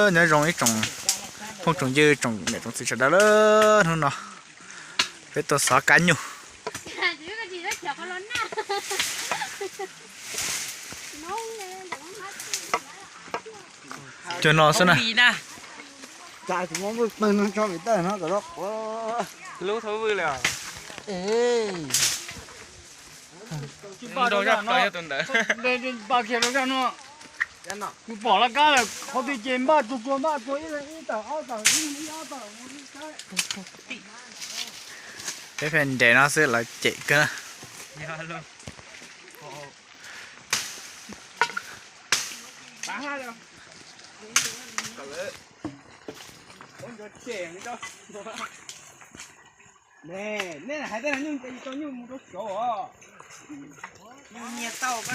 Nyob zoo ib tsoom phooj tsoom ywg tsoom niam tsoom txiv sawv daws, hnub no peb tuaj xov kab nyuj. Cuag no xwb na. Lub thaub vwj li os. Tus ntawd. Kuv pom laj kab lawm, qhov twg ces npaj tsuag tsuag, npaj tsuag ib tawm ob tawm ib ob tawm. Peb pheej nres no xwb lawv cem kawg na.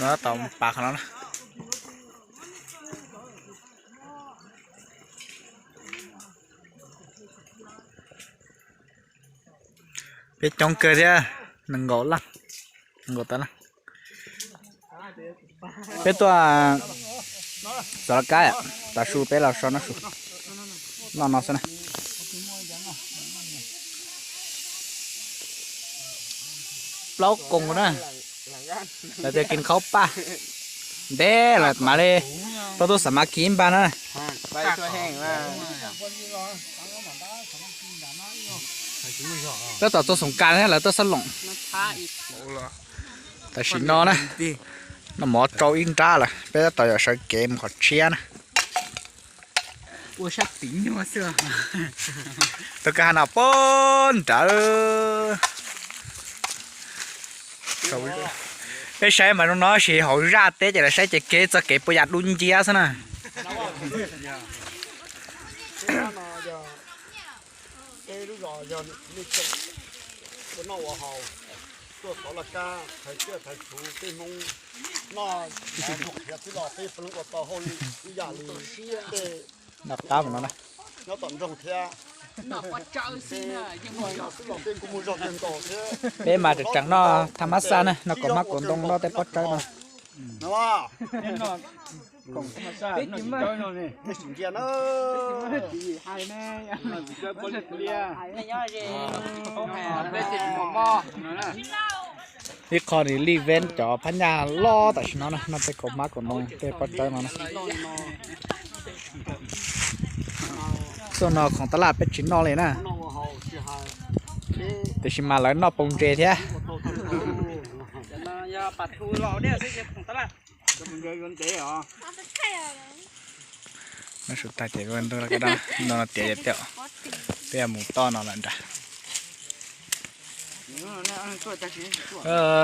No tau pas qhov no na. Peb coob kawg thiab, nees nkaum leej, nees nkaum tawm leej. Peb tuaj xov laj kab, tav su peb los so noj su, noj no xwb na. Plaub koos na, lawv tias kis khaub paj, ntev lawm mam li rau tub xav mas kis ib npag na. Tab tom txog xoom kas thiab lawv tuaj xab loom. Tam sim no na, noj mov tsau ib nrab lawm, peb tab tom yuav sawv kev mus qhov tshiab na. Tus kab ha no poob nrawd. Peb saib mas zoo no sis hauv zaj teb ces lawv saib ces kev txoj kev puas yam dub nciab xwb na. Peb lub zos yog nej tseem ua noj ua haus, tuaj xov laj kab, thaiv tsiaj thaiv txhuv, peb Hmoob noj qhiav twb los peb pheej ua tau hauj lwm ib yam li tej noj qab no na, nyob tom nroog thiab. Peb noj xwb los peb kuj muaj zog kawg nkaus thiab. Peb mas tseem tseem noj thaj mab xaj na, noj kaum hmab kaum ntoo noj tej pob tsawb no. Ib qho ni lij veb cov phab nyaj loj tam sim no na, noj tej kaum hmab kaum ntoo tej pob tsawb no na. Xuaj no khoom tab laj peb tsis noj li na, tiam sis mas lawv noj poo ntses thiab. Noj su tag ces no tiav tiav, peb yuav mus toj no lawm nrad.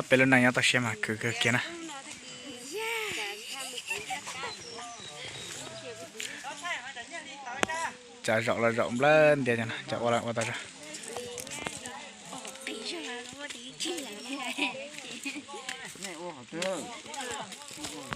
Peb lub neej nyob toj siab mas khwv kawg kiag na. Cas zaum los zaum nplawg ntias, cas ua los ua tau zog.